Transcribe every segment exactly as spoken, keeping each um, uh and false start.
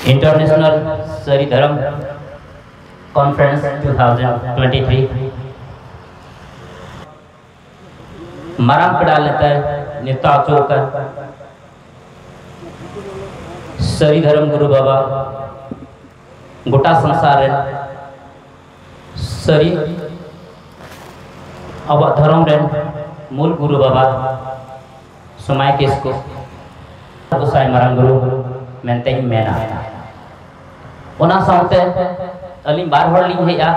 International Sari Dharam Conference two thousand twenty-three ᱢᱟᱨᱟᱝ ᱯᱮᱲᱟ ᱞᱮᱠᱟᱭ ᱱᱮᱣᱛᱟ ᱦᱚᱪᱚ ᱟᱠᱟᱫ ᱥᱟᱹᱨᱤ ᱫᱷᱚᱨᱚᱢ ᱜᱩᱨᱩ ᱵᱟᱵᱟ, ᱜᱚᱴᱟ ᱥᱚᱝᱥᱟᱨ ᱨᱮᱱ ᱥᱟᱹᱨᱤ ᱟᱵᱚᱣᱟᱜ ᱫᱷᱚᱨᱚᱢ ᱨᱮᱱ ᱢᱩᱞ ᱜᱩᱨᱩ ᱵᱟᱵᱟ ᱥᱚᱢᱟᱭ ᱠᱤᱥᱠᱩ ᱜᱚᱸᱥᱟᱭ ᱢᱟᱨᱟᱝ ᱵᱩᱨᱩ ᱢᱮᱱᱛᱮᱧ ᱢᱮᱱᱟ᱾ ᱚᱱᱟ ᱥᱟᱶᱛᱮ ᱟᱹᱞᱤᱧ ᱵᱟᱨ ᱦᱚᱲ ᱞᱤᱧ ᱦᱮᱡᱼᱟ,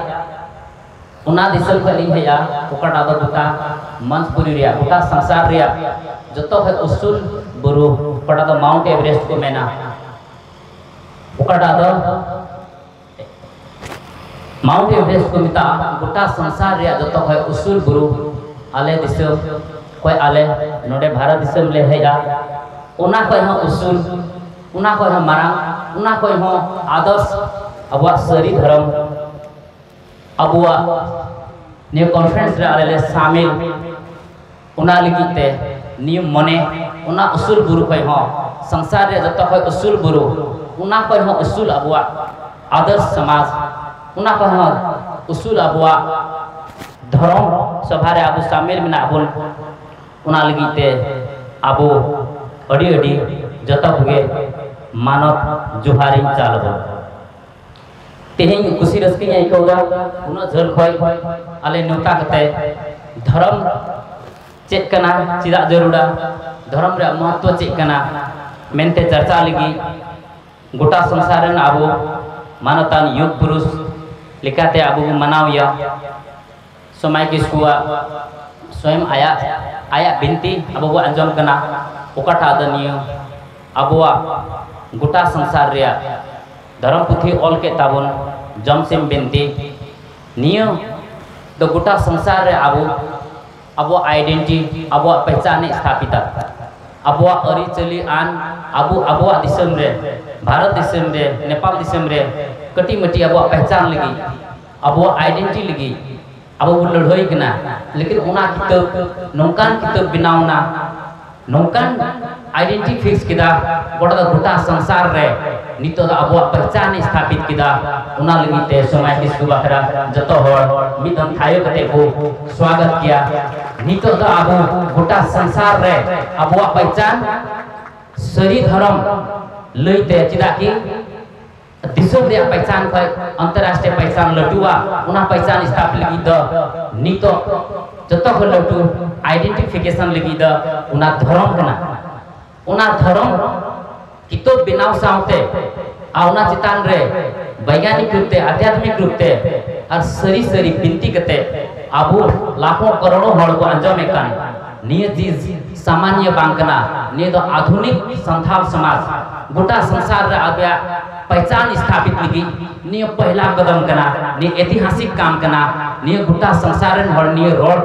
ᱚᱱᱟ ᱫᱤᱥᱚᱢ ᱠᱷᱚᱱ ᱞᱤᱧ ᱦᱮᱡᱼᱟ, ᱚᱠᱟᱴᱟᱜ ᱫᱚ ᱜᱚᱴᱟ ᱢᱚᱧᱪᱯᱩᱨᱤ ᱨᱮᱭᱟᱜ, ᱜᱚᱴᱟ ᱥᱚᱝᱥᱟᱨ ᱨᱮᱭᱟᱜ ᱡᱚᱛᱚ ᱠᱷᱚᱱ ᱩᱥᱩᱞ ᱵᱩᱨᱩ, ᱚᱠᱟᱴᱟᱜ ᱫᱚ ᱢᱟᱣᱩᱱᱴ ᱮᱵᱷᱟᱨᱮᱥᱴ ᱠᱚ ᱢᱮᱱᱟ, ᱚᱠᱟᱴᱟᱜ ᱫᱚ ᱢᱟᱣᱩᱱᱴ ᱮᱵᱷᱟᱨᱮᱥᱴ ᱠᱚ ᱢᱮᱛᱟᱜᱼᱟ, ᱜᱚᱴᱟ ᱥᱚᱝᱥᱟᱨ ᱨᱮᱭᱟᱜ ᱡᱚᱛᱚ ᱠᱷᱚᱱ ᱩᱥᱩᱞ ᱵᱩᱨᱩ᱾ ᱟᱞᱮ ᱫᱤᱥᱚᱢ ᱠᱷᱚᱱ, ᱟᱞᱮ ᱱᱚᱰᱮ ᱵᱷᱟᱨᱚᱛ ᱫᱤᱥᱚᱢ ᱞᱮ ᱦᱮᱡᱼᱟ, ᱚᱱᱟ ᱠᱷᱚᱱ ᱦᱚᱸ ᱩᱥᱩᱞ, ᱚᱱᱟ ᱠᱷᱚᱱ ᱦᱚᱸ ᱢᱟᱨᱟᱝ, ᱚᱱᱟ ᱠᱷᱚᱱ ᱦᱚᱸ ᱟᱫᱚᱨᱥ ᱟᱵᱚᱣᱟᱜ ᱥᱟᱹᱨᱤ ᱫᱷᱚᱨᱚᱢ, ᱟᱵᱚᱣᱟᱜ ᱱᱤᱭᱟᱹ ᱠᱚᱱᱯᱷᱟᱨᱮᱱᱥ ᱨᱮ ᱟᱞᱮ ᱞᱮ ᱥᱟᱢᱤᱞ᱾ ᱚᱱᱟ ᱞᱟᱹᱜᱤᱫ ᱛᱮ ᱱᱤᱭᱟᱹ ᱢᱚᱱᱮ, ᱚᱱᱟ ᱩᱥᱩᱞ ᱵᱩᱨᱩ ᱠᱷᱚᱱ ᱦᱚᱸ, ᱥᱚᱝᱥᱟᱨ ᱨᱮᱭᱟᱜ ᱡᱚᱛᱚ ᱠᱷᱚᱱ ᱩᱥᱩᱞ ᱵᱩᱨᱩ, ᱚᱱᱟ ᱠᱷᱚᱱ ᱦᱚᱸ ᱩᱥᱩᱞ ᱟᱵᱚᱣᱟᱜ ᱟᱫᱚᱨᱥ ᱥᱚᱢᱟᱡᱽ, ᱚᱱᱟ ᱠᱷᱚᱱ ᱦᱚᱸ ᱩᱥᱩᱞ ᱟᱵᱚᱣᱟᱜ ᱫᱷᱚᱨᱚᱢ ᱥᱚᱵᱷᱟ ᱨᱮ ᱟᱵᱚ ᱥᱟᱢᱤᱞ ᱢᱮᱱᱟᱜ ᱵᱚᱱ᱾ ᱚᱱᱟ ᱞᱟᱹᱜᱤᱫ ᱛᱮ ᱟᱵᱚ ᱟᱹᱰᱤ ᱟᱹᱰᱤ ᱡᱚᱛᱚ ᱠᱚᱜᱮ ᱢᱟᱱᱚᱛ ᱡᱚᱦᱟᱨᱤᱧ ᱪᱟᱞ ᱟᱵᱚᱱ᱾ ᱛᱮᱦᱮᱧ ᱠᱩᱥᱤ ᱨᱟᱹᱥᱠᱟᱹᱧ ᱟᱹᱭᱠᱟᱹᱣ ᱮᱫᱟ, ᱩᱱᱟᱹᱜ ᱡᱷᱟᱹᱞ ᱠᱷᱚᱱ ᱟᱞᱮ ᱱᱮᱣᱛᱟ ᱠᱟᱛᱮ ᱫᱷᱚᱨᱚᱢ ᱪᱮᱫ ᱠᱟᱱᱟ, ᱪᱮᱫᱟᱜ ᱡᱟᱹᱨᱩᱲᱟ, ᱫᱷᱚᱨᱚᱢ ᱨᱮᱭᱟᱜ ᱢᱚᱦᱚᱛᱛᱚ ᱪᱮᱫ ᱠᱟᱱᱟ ᱢᱮᱱᱛᱮ ᱪᱟᱨᱪᱟ ᱞᱟᱹᱜᱤᱫ ᱜᱚᱴᱟ ᱥᱚᱝᱥᱟᱨ ᱨᱮᱱ ᱟᱵᱚ ᱢᱟᱱᱚᱛᱟᱱ ᱭᱩᱜᱽ ᱯᱩᱨᱩᱥ ᱞᱮᱠᱟᱛᱮ ᱟᱵᱚ ᱵᱚ ᱢᱟᱱᱟᱣ ᱮᱭᱟ᱾ ᱥᱚᱢᱟᱭ ᱠᱤᱥᱠᱩᱣᱟᱜ ᱥᱚᱭᱚᱢ ᱟᱭᱟᱜ, ᱟᱭᱟᱜ ᱵᱤᱱᱛᱤ ᱟᱵᱚ ᱵᱚ ᱟᱸᱡᱚᱢ ᱠᱟᱱᱟ, ᱚᱠᱟᱴᱟᱜ ᱫᱚ ᱱᱤᱭᱟᱹ ᱟᱵᱚᱣᱟᱜ ᱜᱚᱴᱟ ᱥᱚᱝᱥᱟᱨ ᱨᱮᱭᱟᱜ ᱫᱷᱚᱨᱚᱢ ᱯᱩᱛᱷᱤ ᱚᱞ ᱠᱮᱫ ᱛᱟᱵᱚᱱ ᱡᱚᱢᱥᱤᱢ ᱵᱤᱱᱛᱤ᱾ ᱱᱤᱭᱟᱹ ᱫᱚ ᱜᱚᱴᱟ ᱥᱚᱝᱥᱟᱨ ᱨᱮ ᱟᱵᱚ, ᱟᱵᱚᱣᱟᱜ ᱟᱭᱰᱮᱱᱴᱤᱴᱤ, ᱟᱵᱚᱣᱟᱜ ᱯᱮᱦᱪᱟᱱ ᱮ ᱥᱛᱷᱟᱯᱤᱛᱟ᱾ ᱟᱵᱚᱣᱟᱜ ᱟᱹᱨᱤᱪᱟᱹᱞᱤ ᱟᱱ ᱟᱵᱚ, ᱟᱵᱚᱣᱟᱜ ᱫᱤᱥᱚᱢ ᱨᱮ, ᱵᱷᱟᱨᱚᱛ ᱫᱤᱥᱚᱢ ᱨᱮ, ᱱᱮᱯᱟᱞ ᱫᱤᱥᱚᱢ ᱨᱮ ᱠᱟᱹᱴᱤᱡ ᱢᱟᱹᱴᱤᱡ ᱟᱵᱚᱣᱟᱜ ᱯᱮᱦᱪᱟᱱ ᱞᱟᱹᱜᱤᱫ, ᱟᱵᱚᱣᱟᱜ ᱟᱭᱰᱮᱱᱴᱤᱴᱤ ᱞᱟᱹᱜᱤᱫ ᱟᱵᱚ ᱵᱚᱱ ᱞᱟᱹᱲᱦᱟᱹᱭ ᱠᱟᱱᱟ᱾ ᱞᱮᱠᱤᱱ ᱚᱱᱟ ᱠᱤᱛᱟᱹᱵ, ᱱᱚᱝᱠᱟᱱ ᱠᱤᱛᱟᱹᱵ ᱵᱮᱱᱟᱣ ᱮᱱᱟ, ᱱᱚᱝᱠᱟᱱ identity fix ᱠᱮᱫᱟ, ᱜᱚᱴᱟ ᱫᱚ ᱜᱚᱴᱟ ᱥᱚᱝᱥᱟᱨ ᱨᱮ ᱱᱤᱛᱚᱜ ᱫᱚ ᱟᱵᱚᱣᱟᱜ ᱯᱮᱦᱪᱟᱱ ᱮ ᱥᱛᱷᱟᱯᱤᱛ ᱠᱮᱫᱟ᱾ ᱚᱱᱟ ᱞᱟᱹᱜᱤᱫ ᱛᱮ ᱥᱚᱢᱟᱭ ᱠᱤᱥᱠᱩ ᱵᱟᱠᱷᱨᱟ ᱡᱚᱛᱚ ᱦᱚᱲ ᱢᱤᱫ ᱫᱚᱢ ᱛᱷᱟᱭᱚ ᱠᱟᱛᱮ ᱠᱚ ᱥᱣᱟᱜᱚᱛ ᱠᱮᱭᱟ᱾ ᱱᱤᱛᱚᱜ ᱫᱚ ᱟᱵᱚ ᱜᱚᱴᱟ ᱥᱚᱝᱥᱟᱨ ᱨᱮ ᱟᱵᱚᱣᱟᱜ ᱯᱮᱦᱪᱟᱱ ᱥᱟᱹᱨᱤ ᱫᱷᱚᱨᱚᱢ ᱞᱟᱹᱭᱛᱮ, ᱪᱮᱫᱟᱜ ᱠᱤ ᱫᱤᱥᱚᱢ ᱨᱮᱭᱟᱜ ᱯᱮᱦᱪᱟᱱ ᱠᱷᱚᱱ ᱚᱱᱛᱚᱨᱨᱟᱥᱴᱨᱤᱭᱚ ᱯᱮᱦᱪᱟᱱ ᱞᱟᱹᱴᱩᱣᱟ, ᱚᱱᱟ ᱯᱮᱦᱪᱟᱱ ᱥᱛᱷᱟᱯᱤᱛ ᱞᱟᱹᱜᱤᱫ ᱫᱚ ᱱᱤᱛᱚᱜ ᱡᱚᱛᱚ ᱠᱷᱚᱱ ᱞᱟᱹᱴᱩ identification ᱞᱟᱹᱜᱤᱫ ᱫᱚ ᱚᱱᱟ ᱫᱷᱚᱨᱚᱢ ᱠᱟᱱᱟ᱾ ᱚᱱᱟ ᱫᱷᱚᱨᱚᱢ ᱠᱤᱛᱟᱹᱵ ᱵᱮᱱᱟᱣ ᱥᱟᱶᱛᱮ ᱟᱨ ᱚᱱᱟ ᱪᱮᱛᱟᱱ ᱨᱮ ᱵᱳᱭᱜᱟᱱᱤᱠ ᱨᱩᱯ ᱛᱮ, ᱟᱫᱷᱭᱟᱛᱢᱤᱠ ᱨᱩᱯ ᱛᱮ ᱟᱨ ᱥᱟᱹᱨᱤ ᱥᱟᱹᱨᱤ ᱵᱤᱱᱛᱤ ᱠᱟᱛᱮ ᱟᱵᱚ ᱞᱟᱠᱷᱚ ᱠᱟᱨᱳᱲᱚ ᱦᱚᱲ ᱠᱚ ᱟᱸᱡᱚᱢᱮᱫ ᱠᱟᱱ ᱱᱤᱭᱟᱹ ᱪᱤᱡᱽ ᱥᱟᱢᱟᱱᱭᱚ ᱵᱟᱝ ᱠᱟᱱᱟ᱾ ᱱᱤᱭᱟᱹ ᱫᱚ ᱟᱫᱷᱩᱱᱤᱠ ᱥᱟᱱᱛᱟᱲ ᱥᱚᱢᱟᱡᱽ ᱜᱚᱴᱟ ᱥᱚᱝᱥᱟᱨ ᱨᱮ ᱟᱵᱚᱣᱟᱜ ᱯᱮᱦᱪᱟᱱ ᱥᱛᱷᱟᱯᱤᱛ ᱞᱟᱹᱜᱤᱫ ᱱᱤᱭᱟᱹ ᱯᱚᱦᱞᱟ ᱠᱚᱫᱚᱢ ᱠᱟᱱᱟ, ᱱᱤᱭᱟᱹ ᱮᱛᱤᱦᱟᱥᱤᱠ ᱠᱟᱢ ᱠᱟᱱᱟ᱾ ᱱᱤᱭᱟᱹ ᱜᱚᱴᱟ ᱥᱚᱝᱥᱟᱨ ᱨᱮᱱ ᱦᱚᱲ ᱱᱤᱭᱟᱹ ᱨᱚᱲ,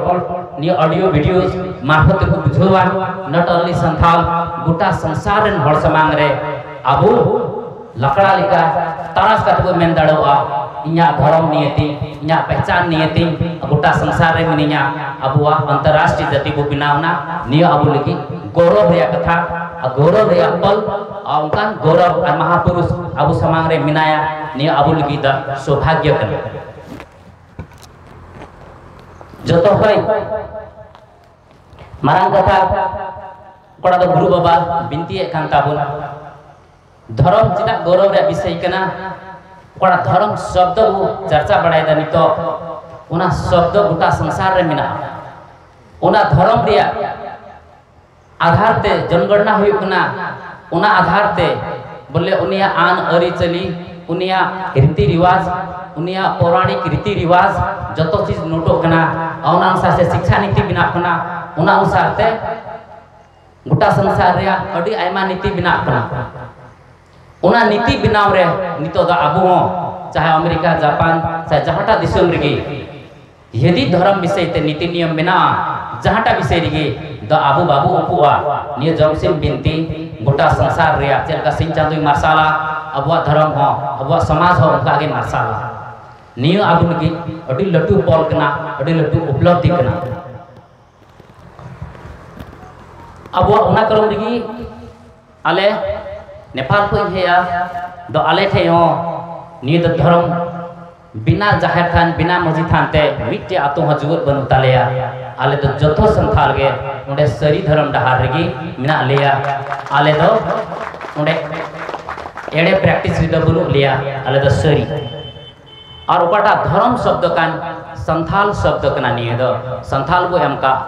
ᱱᱤᱭᱟᱹ audio video ᱢᱟᱨᱯᱷᱚᱛ ᱛᱮᱠᱚ ᱵᱩᱡᱷᱟᱹᱣᱟ᱾ Not only ᱥᱟᱱᱛᱟᱲ, ᱜᱚᱴᱟ ᱥᱚᱝᱥᱟᱨ ᱨᱮᱱ ᱦᱚᱲ ᱥᱟᱢᱟᱝ ᱨᱮ ᱟᱵᱚ ᱞᱟᱠᱲᱟ ᱞᱮᱠᱟ ᱛᱟᱨᱟᱥ ᱠᱟᱛᱮ ᱵᱚᱱ ᱢᱮᱱ ᱫᱟᱲᱮᱭᱟᱜᱼᱟ, ᱤᱧᱟᱹᱜ ᱫᱷᱚᱨᱚᱢ ᱱᱤᱭᱮ ᱛᱤᱧ, ᱤᱧᱟᱹᱜ ᱯᱮᱦᱪᱟᱱ ᱱᱤᱭᱮ ᱛᱤᱧ ᱜᱚᱴᱟ ᱥᱚᱝᱥᱟᱨ ᱨᱮ ᱢᱤᱱᱟᱹᱧᱟ᱾ ᱟᱵᱚᱣᱟᱜ ᱚᱱᱛᱚᱨᱨᱟᱥᱴᱨᱤᱭᱚ ᱡᱟᱹᱛᱤ ᱵᱚ ᱵᱮᱱᱟᱣ ᱮᱱᱟ, ᱱᱤᱭᱟᱹ ᱟᱵᱚ ᱞᱟᱹᱜᱤᱫ ᱜᱚᱨᱚᱵᱽ ᱨᱮᱭᱟᱜ ᱠᱟᱛᱷᱟ ᱟᱨ ᱜᱚᱨᱚᱵᱽ ᱨᱮᱭᱟᱜ ᱯᱚᱞ᱾ ᱟᱨ ᱚᱱᱠᱟᱱ ᱜᱚᱨᱚᱵᱽ ᱟᱨ ᱢᱟᱦᱟᱯᱩᱨᱩᱥ ᱟᱵᱚ ᱥᱟᱢᱟᱝ ᱨᱮ ᱢᱮᱱᱟᱭᱟ, ᱱᱤᱭᱟᱹ ᱟᱵᱚ ᱞᱟᱹᱜᱤᱫ ᱫᱚ ᱥᱳᱵᱷᱟᱜᱭᱚ ᱠᱟᱱᱟ᱾ ᱡᱚᱛᱚ ᱠᱷᱚᱱ ᱢᱟᱨᱟᱝ ᱠᱟᱛᱷᱟ ᱠᱚᱲᱟ ᱫᱚ ᱜᱩᱨᱩ ᱵᱟᱵᱟ ᱵᱤᱱᱛᱤᱭᱮᱫ ᱠᱟᱱ ᱛᱟᱵᱚᱱᱟ, ᱫᱷᱚᱨᱚᱢ ᱪᱮᱫᱟᱜ ᱜᱚᱨᱚᱵᱽ ᱨᱮᱭᱟᱜ ᱵᱤᱥᱚᱭ ᱠᱟᱱᱟ? ᱠᱚᱲᱟ, ᱫᱷᱚᱨᱚᱢ ᱥᱚᱵᱫᱚ ᱵᱚ ᱪᱟᱨᱪᱟ ᱵᱟᱲᱟᱭᱮᱫᱟ ᱱᱤᱛᱚᱜ, ᱚᱱᱟ ᱥᱚᱵᱫᱚ ᱜᱚᱴᱟ ᱥᱚᱝᱥᱟᱨ ᱨᱮ ᱢᱮᱱᱟᱜᱼᱟ᱾ ᱚᱱᱟ ᱫᱷᱚᱨᱚᱢ ᱨᱮᱭᱟᱜ ᱟᱫᱷᱟᱨ ᱛᱮ ᱡᱚᱱᱜᱚᱬᱱᱟ ᱦᱩᱭᱩᱜ ᱠᱟᱱᱟ, ᱚᱱᱟ ᱟᱫᱷᱟᱨ ᱛᱮ ᱵᱚᱞᱮ ᱩᱱᱤᱭᱟᱜ ᱟᱹᱱ ᱟᱹᱨᱤᱪᱟᱹᱞᱤ, ᱩᱱᱤᱭᱟᱜ ᱨᱤᱛᱤ ᱨᱤᱣᱟᱡᱽ, ᱩᱱᱤᱭᱟᱜ ᱯᱳᱨᱟᱱᱤᱠ ᱨᱤᱛᱤ ᱨᱤᱣᱟᱡᱽ ᱡᱚᱛᱚ ᱪᱤᱡᱽ ᱱᱳᱴᱚᱜ ᱠᱟᱱᱟ᱾ ᱚᱱᱟ ᱚᱱᱩᱥᱟᱨ ᱥᱮ ᱥᱤᱠᱠᱷᱟ ᱱᱤᱛᱤ ᱵᱮᱱᱟᱜ ᱠᱟᱱᱟ, ᱚᱱᱟ ᱚᱱᱩᱥᱟᱨ ᱛᱮ ᱜᱚᱴᱟ ᱥᱚᱝᱥᱟᱨ ᱨᱮᱭᱟᱜ ᱟᱹᱰᱤ ᱟᱭᱢᱟ ᱱᱤᱛᱤ ᱵᱮᱱᱟᱜ ᱠᱟᱱᱟ᱾ ᱚᱱᱟ ᱱᱤᱛᱤ ᱵᱮᱱᱟᱣ ᱨᱮ ᱱᱤᱛᱚᱜ ᱫᱚ ᱟᱵᱚ ᱦᱚᱸ ᱪᱟᱦᱮ ᱟᱢᱮᱨᱤᱠᱟ, ᱡᱟᱯᱟᱱ ᱥᱮ ᱡᱟᱦᱟᱸᱴᱟᱜ ᱫᱤᱥᱚᱢ ᱨᱮᱜᱮ ᱡᱩᱫᱤ ᱫᱷᱚᱨᱚᱢ ᱵᱤᱥᱚᱭ ᱛᱮ ᱱᱤᱛᱤ ᱱᱤᱭᱚᱢ ᱢᱮᱱᱟᱜᱼᱟ, ᱡᱟᱦᱟᱸᱴᱟᱜ ᱵᱤᱥᱚᱭ ᱨᱮᱜᱮ ᱫᱚ ᱟᱵᱚ ᱵᱟᱵᱚ ᱩᱯᱩᱜᱼᱟ᱾ ᱱᱤᱭᱟᱹ ᱡᱚᱢᱥᱤᱢ ᱵᱤᱱᱛᱤ ᱜᱚᱴᱟ ᱥᱚᱝᱥᱟᱨ ᱨᱮᱭᱟᱜ ᱪᱮᱫ ᱞᱮᱠᱟ ᱥᱤᱧ ᱪᱟᱸᱫᱳᱭ ᱢᱟᱨᱥᱟᱞᱟ, ᱟᱵᱚᱣᱟᱜ ᱫᱷᱚᱨᱚᱢ ᱦᱚᱸ, ᱟᱵᱚᱣᱟᱜ ᱥᱚᱢᱟᱡᱽ ᱦᱚᱸ ᱚᱱᱠᱟ ᱜᱮ ᱢᱟᱨᱥᱟᱞᱟ᱾ ᱱᱤᱭᱟᱹ ᱟᱵᱚ ᱞᱟᱹᱜᱤᱫ ᱟᱹᱰᱤ ᱞᱟᱹᱴᱩ ᱯᱚᱞ ᱠᱟᱱᱟ, ᱟᱹᱰᱤ ᱞᱟᱹᱴᱩ ᱩᱯᱞᱚᱵᱽᱫᱷᱤ ᱠᱟᱱᱟ᱾ ᱟᱵᱚᱣᱟᱜ ᱚᱱᱟ ᱠᱟᱨᱚᱱ ᱨᱮᱜᱮ ᱟᱞᱮ ᱱᱮᱯᱟᱞ ᱠᱷᱚᱱ ᱦᱮᱡᱼᱟ ᱫᱚ ᱟᱞᱮ ᱴᱷᱮᱱ ᱦᱚᱸ ᱱᱤᱭᱟᱹ ᱫᱚ ᱫᱷᱚᱨᱚᱢ ᱵᱤᱱᱟ ᱡᱟᱦᱮᱨ ᱛᱷᱟᱱ, ᱵᱤᱱᱟ ᱢᱟᱹᱡᱷᱤ ᱛᱷᱟᱱ ᱛᱮ ᱢᱤᱫᱴᱮᱡ ᱟᱛᱳ ᱦᱚᱸ ᱡᱩᱣᱟᱹᱫ ᱵᱟᱹᱱᱩᱜ ᱛᱟᱞᱮᱭᱟ᱾ ᱟᱞᱮ ᱫᱚ ᱡᱚᱛᱚ ᱥᱟᱱᱛᱟᱲ ᱜᱮ ᱚᱸᱰᱮ ᱥᱟᱹᱨᱤ ᱫᱷᱚᱨᱚᱢ ᱰᱟᱦᱟᱨ ᱨᱮᱜᱮ ᱢᱮᱱᱟᱜ ᱞᱮᱭᱟ᱾ ᱟᱞᱮ ᱫᱚ ᱚᱸᱰᱮ ᱮᱲᱮ practice ᱨᱮᱫᱚ ᱵᱟᱹᱱᱩᱜ ᱞᱮᱭᱟ, ᱟᱞᱮ ᱫᱚ ᱥᱟᱹᱨᱤ᱾ ᱟᱨ ᱚᱠᱟᱴᱟᱜ ᱫᱷᱚᱨᱚᱢ ᱥᱚᱵᱫᱚ ᱠᱟᱱ, ᱥᱟᱱᱛᱷᱟᱞ ᱥᱚᱵᱫᱚ ᱠᱟᱱᱟ ᱱᱤᱭᱟᱹ ᱫᱚ᱾ ᱥᱟᱱᱛᱷᱟᱞ ᱵᱚ ᱮᱢ ᱠᱟᱜ,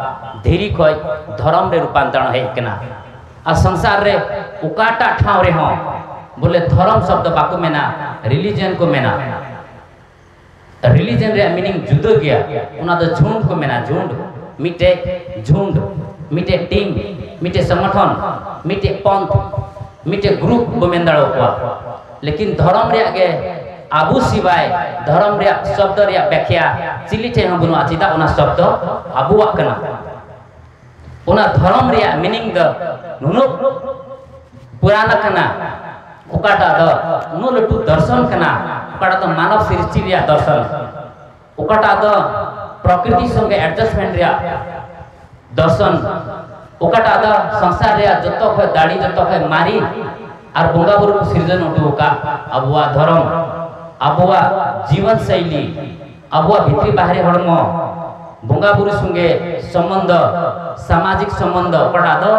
ᱫᱷᱤᱨᱤ ᱠᱷᱚᱡ ᱫᱷᱚᱨᱚᱢ ᱨᱮ ᱨᱩᱯᱟᱱᱛᱚᱨ ᱦᱮᱡ ᱠᱟᱱᱟ᱾ ᱟᱨ ᱥᱚᱝᱥᱟᱨ ᱨᱮ ᱚᱠᱟᱴᱟᱜ ᱴᱷᱟᱶ ᱨᱮᱦᱚᱸ ᱵᱚᱞᱮ ᱫᱷᱚᱨᱚᱢ ᱥᱚᱵᱫᱚ ᱵᱟᱠᱚ ᱢᱮᱱᱟ, religion ᱠᱚ ᱢᱮᱱᱟ᱾ Religion ᱨᱮᱭᱟᱜ meaning ᱡᱩᱫᱟᱹ ᱜᱮᱭᱟ᱾ ᱚᱱᱟ ᱫᱚ ᱡᱷᱩᱸᱰ ᱠᱚ ᱢᱮᱱᱟ, ᱡᱷᱩᱸᱰ, ᱢᱤᱫᱴᱮᱡ ᱡᱷᱩᱸᱰ, ᱢᱤᱫᱴᱮᱡ team, ᱢᱤᱫᱴᱮᱡ ᱥᱚᱝᱜᱚᱴᱷᱚᱱ, ᱢᱤᱫᱴᱮᱡ ᱯᱚᱱᱛᱷ, ᱢᱤᱫᱴᱮᱡ group ᱵᱚ ᱢᱮᱱ ᱫᱟᱲᱮ ᱟᱠᱚᱣᱟ᱾ ᱞᱮᱠᱤᱱ ᱫᱷᱚᱨᱚᱢ ᱨᱮᱭᱟᱜ ᱜᱮ ᱟᱵᱚ ᱥᱤᱵᱟᱭ ᱫᱷᱚᱨᱚᱢ ᱨᱮᱭᱟᱜ ᱥᱚᱵᱫᱚ ᱨᱮᱭᱟᱜ ᱵᱮᱠᱷᱭᱟ ᱪᱤᱞᱤ ᱴᱷᱮᱱ ᱦᱚᱸ ᱵᱟᱹᱱᱩᱜᱼᱟ᱾ ᱪᱮᱫᱟᱜ? ᱚᱱᱟ ᱥᱚᱵᱫᱚ ᱟᱵᱚᱣᱟᱜ ᱠᱟᱱᱟ᱾ ᱚᱱᱟ ᱫᱷᱚᱨᱚᱢ ᱨᱮᱭᱟᱜ meaning ᱫᱚ ᱱᱩᱱᱟᱹᱜ ᱯᱩᱨᱟᱱᱟ ᱠᱟᱱᱟ, ᱚᱠᱟᱴᱟᱜ ᱫᱚ ᱩᱱᱟᱹᱜ ᱞᱟᱹᱴᱩ ᱫᱚᱨᱥᱚᱱ ᱠᱟᱱᱟ, ᱚᱠᱟᱴᱟᱜ ᱫᱚ ᱢᱟᱱᱚᱵ ᱥᱤᱨᱡᱤ ᱨᱮᱭᱟᱜ ᱫᱚᱨᱥᱚᱱ, ᱚᱠᱟᱴᱟᱜ ᱫᱚ ᱯᱨᱚᱠᱨᱤᱛᱤ ᱥᱚᱸᱜᱮ adjustment ᱨᱮᱭᱟᱜ ᱫᱚᱨᱥᱚᱱ, ᱚᱠᱟᱴᱟᱜ ᱫᱚ ᱥᱚᱝᱥᱟᱨ ᱨᱮᱭᱟᱜ ᱡᱚᱛᱚ ᱠᱷᱚᱱ ᱫᱟᱲᱮ, ᱡᱚᱛᱚ ᱠᱷᱚᱱ ᱢᱟᱨᱮ ᱟᱨ ᱵᱚᱸᱜᱟ ᱵᱩᱨᱩ ᱠᱚ ᱥᱤᱨᱡᱚᱱ ᱦᱚᱴᱚ ᱟᱠᱟᱫ ᱟᱵᱚᱣᱟᱜ ᱫᱷᱚᱨᱚᱢ, ᱟᱵᱚᱣᱟᱜ ᱡᱤᱵᱚᱱ ᱥᱟᱭᱞᱤ, ᱟᱵᱚᱣᱟᱜ ᱵᱷᱤᱛᱨᱤ ᱵᱟᱦᱨᱮ ᱦᱚᱲᱢᱚ, ᱵᱚᱸᱜᱟ ᱵᱩᱨᱩ ᱥᱚᱸᱜᱮ ᱥᱚᱢᱵᱚᱱᱫᱷᱚ, ᱥᱟᱢᱟᱡᱤᱠ ᱥᱚᱢᱵᱚᱱᱫᱷᱚ, ᱚᱠᱟᱴᱟᱜ ᱫᱚ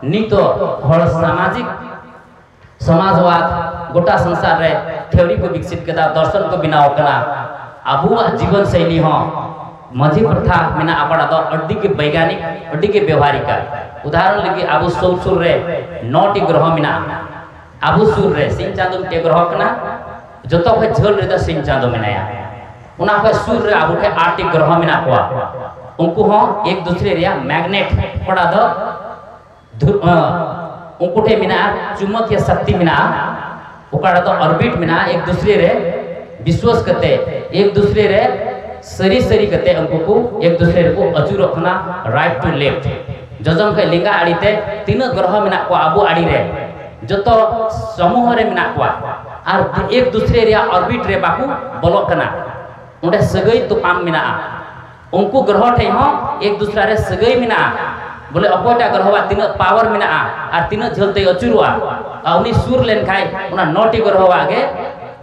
ᱱᱤᱛᱚᱜ ᱦᱚᱲ ᱥᱟᱢᱟᱡᱤᱠ ᱥᱚᱢᱟᱡᱽᱣᱟᱫ ᱜᱚᱴᱟ ᱥᱚᱝᱥᱟᱨ ᱨᱮ theory ᱠᱚ ᱵᱤᱠᱥᱤᱛ ᱠᱮᱫᱟ, ᱫᱚᱨᱥᱚᱱ ᱠᱚ ᱵᱮᱱᱟᱣ ᱠᱟᱱᱟ᱾ ᱟᱵᱚᱣᱟᱜ ᱡᱤᱵᱚᱱ ᱥᱟᱭᱞᱤ ᱦᱚᱸ ᱢᱟᱹᱡᱷᱤ ᱯᱨᱚᱛᱷᱟ ᱢᱮᱱᱟᱜ, ᱚᱠᱟᱴᱟᱜ ᱫᱚ ᱟᱹᱰᱤ ᱜᱮ ᱵᱳᱭᱜᱟᱱᱤᱠ, ᱟᱹᱰᱤ ᱜᱮ ᱵᱮᱣᱦᱟᱨᱤᱠᱟ᱾ ᱩᱫᱟᱦᱚᱨᱚᱱ ᱞᱟᱹᱜᱤᱫ ᱟᱵᱚ ᱥᱩᱨ ᱥᱩᱨ ᱨᱮ ᱱᱚᱴᱤ ᱜᱨᱚᱦᱚ ᱢᱮᱱᱟᱜᱼᱟ᱾ ᱟᱵᱚ ᱥᱩᱨ ᱨᱮ ᱥᱤᱧ ᱪᱟᱸᱫᱚ ᱢᱤᱫᱴᱮᱡ ᱜᱨᱚᱦᱚ ᱠᱟᱱᱟ, ᱡᱚᱛᱚ ᱠᱷᱚᱱ ᱡᱷᱟᱹᱞ ᱨᱮᱫᱚ ᱥᱤᱧ ᱪᱟᱸᱫᱚ ᱢᱮᱱᱟᱭᱟ᱾ ᱚᱱᱟ ᱠᱷᱚᱱ ᱥᱩᱨ ᱨᱮ ᱟᱵᱚ ᱴᱷᱮᱱ ᱟᱴ ᱴᱤ ᱜᱨᱚᱦᱚ ᱢᱮᱱᱟᱜ ᱠᱚᱣᱟ᱾ ᱩᱱᱠᱩ ᱦᱚᱸ ᱮᱠ ᱫᱩᱥᱨᱮ ᱨᱮᱭᱟᱜ magnet, ᱚᱠᱟᱴᱟᱜ ᱫᱚ ᱫᱷᱩ-, ᱟᱸ, ᱩᱱᱠᱩ ᱴᱷᱮᱱ ᱢᱮᱱᱟᱜᱼᱟ, ᱪᱩᱢᱵᱚᱠᱤᱭᱚ ᱥᱚᱠᱛᱤ ᱢᱮᱱᱟᱜᱼᱟ, ᱚᱠᱟᱴᱟᱜ ᱫᱚ orbit ᱢᱮᱱᱟᱜᱼᱟ, ᱮᱠ ᱫᱩᱥᱨᱮ ᱨᱮ ᱵᱤᱥᱣᱟᱥ ᱠᱟᱛᱮ, ᱮᱠ ᱫᱩᱥᱨᱮ ᱨᱮ ᱥᱟᱹᱨᱤ ᱥᱟᱹᱨᱤ ᱠᱟᱛᱮ ᱩᱱᱠᱩ ᱠᱚ ᱮᱠ ᱫᱩᱥᱨᱮ ᱨᱮᱠᱚ ᱟᱹᱪᱩᱨᱚᱜ ᱠᱟᱱᱟ, right to left᱾ ᱡᱚᱡᱚᱢ ᱠᱷᱚᱱ ᱞᱮᱸᱜᱟ ᱟᱲᱮ ᱛᱮ ᱛᱤᱱᱟᱹᱜ ᱜᱨᱚᱦᱚ ᱢᱮᱱᱟᱜ ᱠᱚᱣᱟ ᱟᱵᱚ ᱟᱲᱮ ᱨᱮ, ᱡᱚᱛᱚ ᱥᱚᱢᱩᱦᱚ ᱨᱮ ᱢᱮᱱᱟᱜ ᱠᱚᱣᱟ᱾ ᱟᱨ ᱮᱠ ᱫᱩᱥᱨᱮ ᱨᱮᱭᱟᱜ orbit ᱨᱮ ᱵᱟᱠᱚ ᱵᱚᱞᱚᱜ ᱠᱟᱱᱟ᱾ ᱚᱸᱰᱮ ᱥᱟᱹᱜᱟᱹᱭ ᱛᱚᱯᱟᱢ ᱢᱮᱱᱟᱜᱼᱟ᱾ ᱩᱱᱠᱩ ᱜᱨᱚᱦᱚ ᱴᱷᱮᱱ ᱦᱚᱸ ᱮᱠ ᱫᱩᱥᱨᱟ ᱨᱮ ᱥᱟᱹᱜᱟᱹᱭ ᱢᱮᱱᱟᱜᱼᱟ᱾ ᱵᱚᱞᱮ ᱚᱠᱚᱭᱴᱟᱜ ᱜᱨᱚᱦᱚᱣᱟᱜ ᱛᱤᱱᱟᱹᱜ ᱯᱟᱣᱟᱨ ᱢᱮᱱᱟᱜᱼᱟ ᱟᱨ ᱛᱤᱱᱟᱹᱜ ᱡᱷᱟᱹᱞ ᱛᱮᱭ ᱟᱹᱪᱩᱨᱚᱜᱼᱟ, ᱟᱨ ᱩᱱᱤ ᱥᱩᱨ ᱞᱮᱱᱠᱷᱟᱱ ᱚᱱᱟ ᱱᱚᱴᱤ ᱜᱨᱚᱦᱚᱣᱟᱜ ᱜᱮ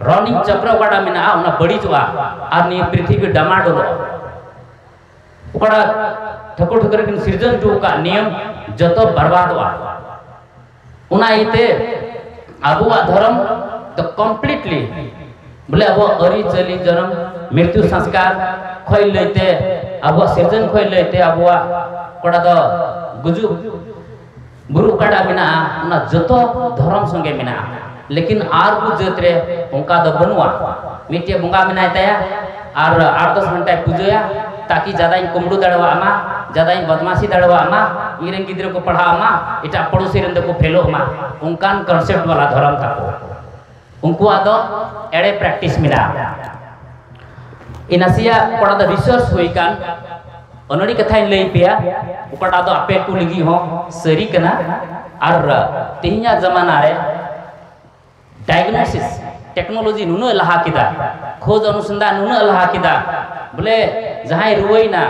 ᱨᱟᱱᱤᱝ ᱪᱚᱠᱨᱚ ᱚᱠᱟᱴᱟᱜ ᱢᱮᱱᱟᱜᱼᱟ ᱚᱱᱟ ᱵᱟᱹᱲᱤᱡᱚᱜᱼᱟ, ᱟᱨ ᱱᱤᱭᱟᱹ ᱯᱨᱤᱛᱷᱤᱵᱤ ᱰᱟᱢᱟᱰᱳᱞᱚᱜᱼᱟ᱾ ᱚᱠᱟᱴᱟᱜ ᱴᱷᱟᱹᱠᱩᱨ ᱴᱷᱟᱹᱠᱨᱟᱹᱱ ᱠᱤᱱ ᱥᱤᱨᱡᱚᱱ ᱦᱚᱴᱚ ᱟᱠᱟᱫ ᱱᱤᱭᱚᱢ ᱡᱚᱛᱚ ᱵᱟᱨᱵᱟᱫᱚᱜᱼᱟ᱾ ᱚᱱᱟ ᱤᱭᱟᱹᱛᱮ ᱟᱵᱚᱣᱟᱜ ᱫᱷᱚᱨᱚᱢ ᱫᱚ ᱠᱚᱢᱯᱞᱤᱴᱞᱤ ᱵᱚᱞᱮ ᱟᱵᱚᱣᱟᱜ ᱟᱹᱨᱤᱪᱟᱹᱞᱤ, ᱡᱚᱱᱚᱢ, ᱢᱨᱤᱛᱭᱩ, ᱥᱚᱝᱥᱠᱟᱨ ᱠᱷᱚᱱ ᱞᱟᱹᱭᱛᱮ, ᱟᱵᱚᱣᱟᱜ ᱥᱤᱨᱡᱚᱱ ᱠᱷᱚᱱ ᱞᱟᱹᱭᱛᱮ ᱟᱵᱚᱣᱟᱜ ᱚᱠᱟᱴᱟᱜ ᱫᱚ ᱜᱩᱡᱩᱜ ᱵᱩᱨᱩ ᱚᱠᱟᱴᱟᱜ ᱢᱮᱱᱟᱜᱼᱟ ᱚᱱᱟ ᱡᱚᱛᱚ ᱫᱷᱚᱨᱚᱢ ᱥᱚᱸᱜᱮ ᱢᱮᱱᱟᱜᱼᱟ᱾ ᱞᱮᱠᱤᱱ ᱟᱨ ᱠᱚ ᱡᱟᱹᱛ ᱨᱮ ᱚᱱᱠᱟ ᱫᱚ ᱵᱟᱹᱱᱩᱜᱼᱟ᱾ ᱢᱤᱫᱴᱮᱡ ᱵᱚᱸᱜᱟ ᱢᱮᱱᱟᱭ ᱛᱟᱭᱟ ᱟᱨ ᱟᱴ ᱫᱚᱥ ᱜᱷᱚᱱᱴᱟᱭ ᱯᱩᱡᱟᱹᱭᱟ, ᱛᱟᱠᱤ ᱡᱟᱫᱟᱧ ᱠᱩᱢᱵᱽᱲᱩ ᱫᱟᱲᱮᱭᱟᱜ ᱢᱟ, ᱡᱟᱫᱟᱧ ᱵᱚᱫᱢᱟᱥᱤ ᱫᱟᱲᱮᱭᱟᱜ ᱢᱟ, ᱤᱧᱨᱮᱱ ᱜᱤᱫᱽᱨᱟᱹ ᱠᱚ ᱯᱟᱲᱦᱟᱜ ᱢᱟ, ᱮᱴᱟᱜ ᱯᱚᱲᱚᱥᱤ ᱨᱮᱱ ᱫᱚᱠᱚ ᱯᱷᱮᱞᱚᱜ ᱢᱟ, ᱚᱱᱠᱟᱱ ᱠᱚᱱᱥᱮᱯᱴ ᱵᱟᱞᱟ ᱫᱷᱚᱨᱚᱢ ᱛᱟᱠᱚ᱾ ᱩᱱᱠᱩᱣᱟᱜ ᱫᱚ ᱮᱲᱮ ᱯᱨᱮᱠᱴᱤᱥ ᱢᱮᱱᱟᱜᱼᱟ᱾ ᱤᱧ ᱱᱟᱥᱮᱭᱟᱜ ᱚᱠᱟᱴᱟᱜ ᱫᱚ ᱨᱤᱥᱟᱨᱪ ᱦᱩᱭ ᱟᱠᱟᱱ ᱟᱹᱱᱟᱹᱲᱤ ᱠᱟᱛᱷᱟᱧ ᱞᱟᱹᱭ ᱯᱮᱭᱟ, ᱚᱠᱟᱴᱟᱜ ᱫᱚ ᱟᱯᱮ ᱠᱚ ᱞᱟᱹᱜᱤᱫ ᱦᱚᱸ ᱥᱟᱹᱨᱤ ᱠᱟᱱᱟ᱾ ᱟᱨ ᱛᱮᱦᱮᱧᱟᱜ ᱡᱟᱢᱟᱱᱟ ᱨᱮ ᱰᱟᱭᱜᱱᱳᱥᱤᱥ ᱴᱮᱠᱱᱳᱞᱚᱡᱤ ᱱᱩᱱᱟᱹᱜ ᱞᱟᱦᱟ ᱠᱮᱫᱟ, ᱠᱷᱳᱡᱽ ᱚᱱᱩᱥᱚᱱᱫᱷᱟᱱ ᱱᱩᱱᱟᱹᱜ ᱞᱟᱦᱟ ᱠᱮᱫᱟ, ᱵᱚᱞᱮ ᱡᱟᱦᱟᱸᱭ ᱨᱩᱣᱟᱹᱭᱮᱱᱟ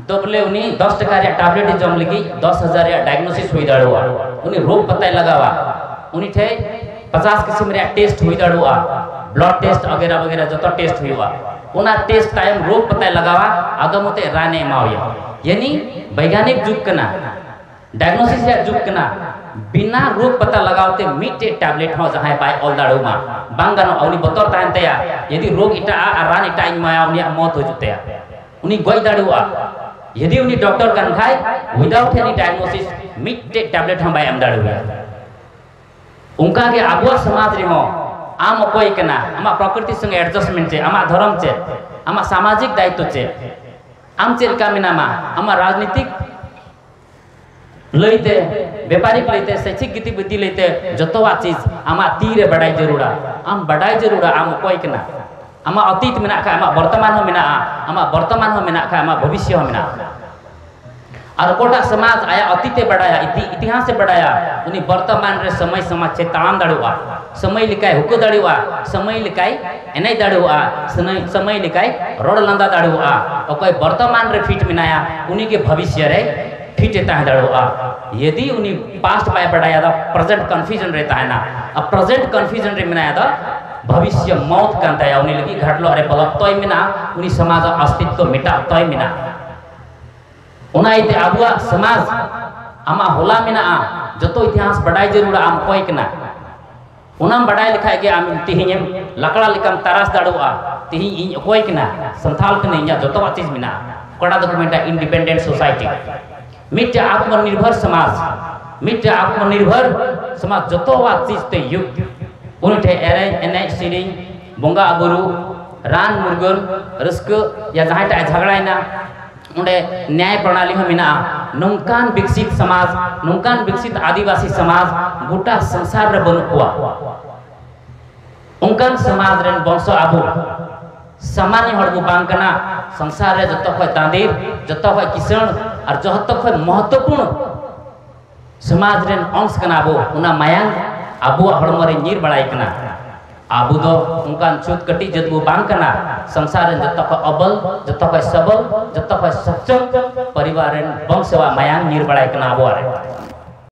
ᱫᱚ ᱵᱚᱞᱮ ᱩᱱᱤ ᱫᱚᱥ ᱴᱟᱠᱟ ᱨᱮᱭᱟᱜ ᱴᱮᱵᱞᱮᱴ ᱮ ᱡᱚᱢ ᱞᱟᱹᱜᱤᱫ ᱫᱚᱥ ᱦᱟᱡᱟᱨ ᱨᱮᱭᱟᱜ ᱰᱟᱭᱜᱱᱳᱥᱤᱥ ᱦᱩᱭ ᱫᱟᱲᱮᱭᱟᱜᱼᱟ᱾ ᱩᱱᱤ ᱨᱳᱜᱽ ᱯᱟᱛᱟᱭ ᱞᱟᱜᱟᱣᱟ, ᱩᱱᱤ ᱴᱷᱮᱱ ᱯᱚᱪᱟᱥ ᱠᱤᱥᱤᱢ ᱨᱮᱭᱟᱜ ᱴᱮᱥᱴ ᱦᱩᱭ ᱫᱟᱲᱮᱭᱟᱜᱼᱟ, ᱵᱞᱟᱰ ᱴᱮᱥᱴ ᱚᱜᱮᱨᱟ ᱚᱜᱮᱨᱟ ᱡᱚᱛᱚ ᱴᱮᱥᱴ ᱦᱩᱭᱩᱜᱼᱟ᱾ ᱚᱱᱟ ᱴᱮᱥᱴ ᱛᱟᱭᱚᱢ ᱨᱳᱜᱽ ᱯᱟᱛᱟᱭ ᱞᱟᱜᱟᱣᱟ, ᱟᱫᱚ ᱢᱚᱛᱮ ᱨᱟᱱᱮ ᱮᱢᱟᱣᱟᱭᱟ᱾ ᱭᱟᱱᱤ ᱵᱳᱭᱜᱟᱱᱤᱠ ᱡᱩᱜᱽ ᱠᱟᱱᱟ, ᱰᱟᱭᱜᱱᱳᱥᱤᱥ ᱨᱮᱭᱟᱜ ᱡᱩᱜᱽ ᱠᱟᱱᱟ᱾ ᱵᱤᱱᱟ ᱨᱳᱜᱽ ᱯᱟᱛᱟ ᱞᱟᱜᱟᱣ ᱛᱮ ᱢᱤᱫᱴᱮᱡ ᱴᱮᱵᱞᱮᱴ ᱦᱚᱸ ᱡᱟᱦᱟᱸᱭ ᱵᱟᱭ ᱚᱞ ᱫᱟᱲᱮᱭᱟᱢᱟ, ᱵᱟᱝ ᱜᱟᱱᱚᱜᱼᱟ᱾ ᱩᱱᱤ ᱵᱚᱛᱚᱨ ᱛᱟᱦᱮᱱ ᱛᱟᱭᱟ, ᱡᱩᱫᱤ ᱨᱳᱜᱽ ᱮᱴᱟᱜᱼᱟ ᱟᱨ ᱨᱟᱱ ᱮᱴᱟᱜ ᱤᱧ ᱮᱢᱟᱭᱟ, ᱩᱱᱤᱭᱟᱜ ᱢᱚᱛ ᱦᱤᱡᱩᱜ ᱛᱟᱭᱟ, ᱩᱱᱤ ᱜᱚᱡ ᱫᱟᱲᱮᱭᱟᱜᱼᱟ᱾ ᱡᱩᱫᱤ ᱩᱱᱤ ᱰᱚᱠᱴᱚᱨ ᱠᱟᱱ ᱠᱷᱟᱡ, without any diagnosis ᱢᱤᱫᱴᱮᱡ ᱴᱮᱵᱞᱮᱴ ᱦᱚᱸ ᱵᱟᱭ ᱮᱢ ᱫᱟᱲᱮᱭᱟᱭᱟ᱾ ᱚᱱᱠᱟᱜᱮ ᱟᱵᱚᱣᱟᱜ ᱥᱚᱢᱟᱡᱽ ᱨᱮᱦᱚᱸ ᱟᱢ ᱚᱠᱚᱭ ᱠᱟᱱᱟ, ᱟᱢᱟᱜ ᱯᱨᱚᱠᱨᱤᱛᱤ ᱥᱚᱸᱜᱮ ᱮᱰᱡᱟᱥᱴᱢᱮᱱᱴ ᱪᱮᱫ, ᱟᱢᱟᱜ ᱫᱷᱚᱨᱚᱢ ᱪᱮᱫ, ᱟᱢᱟᱜ ᱥᱟᱢᱟᱡᱤᱠ ᱫᱟᱭᱤᱛᱛᱚ ᱪᱮᱫ, ᱟᱢ ᱪᱮᱫ ᱞᱮᱠᱟ ᱢᱮᱱᱟᱢᱟ, ᱟᱢᱟᱜ ᱨᱟᱡᱽᱱᱤᱛᱤᱠ ᱞᱟᱹᱭᱛᱮ, ᱵᱮᱯᱟᱨᱤᱠ ᱞᱟᱹᱭᱛᱮ, ᱥᱮᱪᱪᱷᱤᱠ ᱜᱤᱛᱤᱵᱤᱫᱷᱤ ᱞᱟᱹᱭᱛᱮ, ᱡᱚᱛᱚᱣᱟᱜ ᱪᱤᱡᱽ ᱟᱢᱟᱜ ᱛᱤ ᱨᱮ ᱵᱟᱰᱟᱭ ᱡᱟᱹᱨᱩᱲᱟ᱾ ᱟᱢ ᱵᱟᱰᱟᱭ ᱡᱟᱹᱨᱩᱲᱟ ᱟᱢ ᱚᱠᱚᱭ ᱠᱟᱱᱟ᱾ ᱟᱢᱟᱜ ᱚᱛᱤᱛ ᱢᱮᱱᱟᱜ ᱠᱷᱟᱡ, ᱟᱢᱟᱜ ᱵᱚᱨᱛᱚᱢᱟᱱ ᱦᱚᱸ ᱢᱮᱱᱟᱜᱼᱟ, ᱟᱢᱟᱜ ᱵᱚᱨᱛᱚᱢᱟᱱ ᱦᱚᱸ ᱢᱮᱱᱟᱜ ᱠᱷᱟᱡ, ᱟᱢᱟᱜ ᱵᱷᱚᱵᱤᱥᱥᱚ ᱦᱚᱸ ᱢᱮᱱᱟᱜᱼᱟ᱾ ᱟᱨ ᱚᱠᱚᱭᱴᱟᱜ ᱥᱚᱢᱟᱡᱽ ᱟᱭᱟᱜ ᱚᱛᱤᱛ ᱮ ᱵᱟᱰᱟᱭᱟ, ᱤᱛᱤ-, ᱤᱛᱤᱦᱟᱥ ᱮ ᱵᱟᱰᱟᱭᱟ, ᱩᱱᱤ ᱵᱚᱨᱛᱚᱢᱟᱱ ᱨᱮ ᱥᱚᱢᱚᱭ ᱥᱚᱢᱟᱡᱽ ᱪᱮ ᱛᱟᱲᱟᱢ ᱫᱟᱲᱮᱭᱟᱜᱼᱟ, ᱥᱚᱢᱚᱭ ᱞᱮᱠᱟᱭ ᱦᱩᱠᱟᱹ ᱫᱟᱲᱮᱭᱟᱜᱼᱟ, ᱥᱚᱢᱚᱭ ᱞᱮᱠᱟᱭ ᱮᱱᱮᱡ ᱫᱟᱲᱮᱭᱟᱜᱼᱟ, ᱥᱚᱢᱚᱭ, ᱥᱚᱢᱚᱭ ᱞᱮᱠᱟᱭ ᱨᱚᱲ ᱞᱟᱸᱫᱟ ᱫᱟᱲᱮᱭᱟᱜᱼᱟ᱾ ᱚᱠᱚᱭ ᱵᱚᱨᱛᱚᱢᱟᱱ ᱨᱮ ᱯᱷᱤᱴ ᱢᱮᱱᱟᱭᱟ, ᱩᱱᱤᱜᱮ ᱵᱷᱚᱵᱤᱥᱥᱚ ᱨᱮ ᱯᱷᱤᱴ ᱮ ᱛᱟᱦᱮᱸ ᱫᱟᱲᱮᱭᱟᱜᱼᱟ᱾ ᱡᱩᱫᱤ ᱩᱱᱤ ᱯᱟᱥᱴ ᱵᱟᱭ ᱵᱟᱰᱟᱭᱟ, ᱫᱚ ᱯᱨᱮᱡᱮᱱᱴ ᱠᱚᱱᱯᱷᱤᱭᱩᱡᱚᱱ ᱨᱮ ᱛᱟᱦᱮᱱᱟ᱾ ᱟᱨ ᱯᱨᱮᱡᱮᱱᱴ ᱠᱚᱱᱯᱷᱤᱭᱩᱡᱚᱱ ᱨᱮ ᱢᱮᱱᱟᱭᱟ, ᱫᱚ ᱵᱷᱚᱵᱤᱥᱭᱚ ᱢᱚᱣᱛ ᱠᱟᱱ ᱛᱟᱭᱟ᱾ ᱩᱱᱤ ᱞᱟᱹᱜᱤᱫ ᱜᱷᱟᱴᱞᱚᱜ ᱨᱮ ᱵᱚᱞᱚ ᱚᱠᱛᱚᱭ ᱢᱮᱱᱟᱜᱼᱟ, ᱩᱱᱤ ᱥᱚᱢᱟᱡᱽ ᱟᱜ ᱚᱥᱛᱤᱛᱛᱚ ᱢᱮᱴᱟᱣ ᱚᱠᱛᱚᱭ ᱢᱮᱱᱟᱜᱼᱟ᱾ ᱚᱱᱟ ᱤᱭᱟᱹᱛᱮ ᱟᱵᱚᱣᱟᱜ ᱥᱚᱢᱟᱡᱽ ᱟᱢᱟᱜ ᱦᱚᱞᱟ ᱢᱮᱱᱟᱜᱼᱟ, ᱡᱚᱛᱚ ᱤᱛᱤᱦᱟᱥ ᱵᱟᱰᱟᱭ ᱡᱟᱹᱨᱩᱲᱟ, ᱟᱢ ᱚᱠᱚᱭ ᱠᱟᱱᱟ᱾ ᱚᱱᱟᱢ ᱵᱟᱰᱟᱭ ᱞᱮᱠᱷᱟᱡ ᱜᱮ ᱟᱢ ᱛᱮᱦᱮᱧᱮᱢ ᱞᱟᱠᱲᱟ ᱞᱮᱠᱟᱢ ᱛᱟᱨᱟᱥ ᱫᱟᱲᱮᱭᱟᱜᱼᱟ, ᱛᱮᱦᱮᱧ ᱤᱧ ᱚᱠᱚᱭ ᱠᱟᱱᱟ, ᱥᱟᱱᱛᱟᱲ ᱠᱟᱹᱱᱟᱹᱧ, ᱤᱧᱟᱹᱜ ᱡᱚᱛᱚᱣᱟᱜ ᱪᱤᱡᱽ ᱢᱮᱱᱟᱜᱼᱟ᱾ ᱚᱠᱟᱴᱟᱜ ᱫᱚᱠᱚ ᱢᱮᱛᱟᱜᱼᱟ ᱤᱱᱰᱤᱯᱮᱱᱰᱮᱱᱴ ᱥᱳᱥᱟᱭᱴᱤ᱾ ᱢᱤᱫᱴᱮᱡ ᱟᱛᱢᱚᱱᱤᱨᱵᱷᱚᱨ ᱥᱚᱢᱟᱡᱽ, ᱢᱤᱫᱴᱮᱡ ᱟᱛᱢᱚᱱᱤᱨᱵᱷᱚᱨ ᱥᱚᱢᱟᱡᱽ, ᱡᱚᱛᱚᱣᱟᱜ ᱪᱤᱡᱽ ᱛᱮ ᱭᱩᱠᱛ᱾ ᱩᱱᱤ ᱴᱷᱮᱡ ᱮᱱᱮᱡ, ᱮᱱᱮᱡ ᱥᱮᱨᱮᱧ, ᱵᱚᱸᱜᱟ ᱵᱩᱨᱩ, ᱨᱟᱱ ᱢᱩᱨᱜᱟᱹᱱ, ᱨᱟᱹᱥᱠᱟᱹ, ᱭᱟ ᱡᱟᱦᱟᱸᱭ ᱴᱟᱜ ᱮ ᱡᱷᱟᱜᱽᱲᱟᱭᱮᱱᱟ, ᱚᱸᱰᱮ ᱱᱮᱭᱟᱭ ᱯᱨᱚᱱᱟᱞᱤ ᱦᱚᱸ ᱢᱮᱱᱟᱜᱼᱟ᱾ ᱱᱚᱝᱠᱟᱱ ᱵᱤᱠᱥᱤᱛ ᱥᱚᱢᱟᱡᱽ, ᱱᱚᱝᱠᱟᱱ ᱵᱤᱠᱥᱤᱛ ᱟᱹᱫᱤᱵᱟᱹᱥᱤ ᱥᱚᱢᱟᱡᱽ ᱜᱚᱴᱟ ᱥᱚᱝᱥᱟᱨ ᱨᱮ ᱵᱟᱹᱱᱩᱜ ᱠᱚᱣᱟ᱾ ᱚᱱᱠᱟᱱ ᱥᱚᱢᱟᱡᱽ ᱨᱮᱱ ᱵᱚᱝᱥᱚ ᱟᱵᱚ ᱥᱟᱢᱟᱱᱭᱚ ᱦᱚᱲ ᱵᱚ ᱵᱟᱝ ᱠᱟᱱᱟ᱾ ᱥᱚᱝᱥᱟᱨ ᱨᱮ ᱡᱚᱛᱚ ᱠᱷᱚᱡ ᱫᱟᱸᱫᱮᱨ, ᱡᱚᱛᱚ ᱠᱷᱚᱡ ᱠᱤᱥᱟᱹᱬ ᱟᱨ ᱡᱚᱛᱚ ᱠᱷᱚᱡ ᱢᱚᱦᱚᱛᱛᱚᱯᱩᱨᱱᱚ ᱥᱚᱢᱟᱡᱽ ᱨᱮᱱ ᱚᱝᱥ ᱠᱟᱱᱟ ᱵᱚ᱾ ᱚᱱᱟ ᱢᱟᱭᱟᱝ ᱟᱵᱚᱣᱟᱜ ᱦᱚᱲᱢᱚ ᱨᱮ ᱧᱤᱨ ᱵᱟᱲᱟᱭ ᱠᱟᱱᱟ᱾ ᱟᱵᱚ ᱫᱚ ᱚᱱᱠᱟᱱ ᱪᱷᱩᱛ ᱠᱟᱹᱴᱤᱡ ᱡᱟᱹᱛ ᱵᱚ ᱵᱟᱝ ᱠᱟᱱᱟ᱾ ᱥᱚᱝᱥᱟᱨ ᱨᱮᱱ ᱡᱚᱛᱚ ᱠᱷᱚᱡ ᱚᱵᱚᱞ, ᱡᱚᱛᱚ ᱠᱷᱚᱡ ᱥᱚᱵᱚᱞ, ᱡᱚᱛᱚ ᱠᱷᱚᱡ ᱥᱚᱪᱪᱚᱞ ᱯᱚᱨᱤᱵᱟᱨ ᱨᱮᱱ ᱵᱚᱝᱥᱚᱣᱟᱜ ᱢᱟᱭᱟᱝ ᱧᱤᱨ ᱵᱟᱲᱟᱭ ᱠᱟᱱᱟ ᱟᱵᱚᱣᱟᱜ ᱨᱮ᱾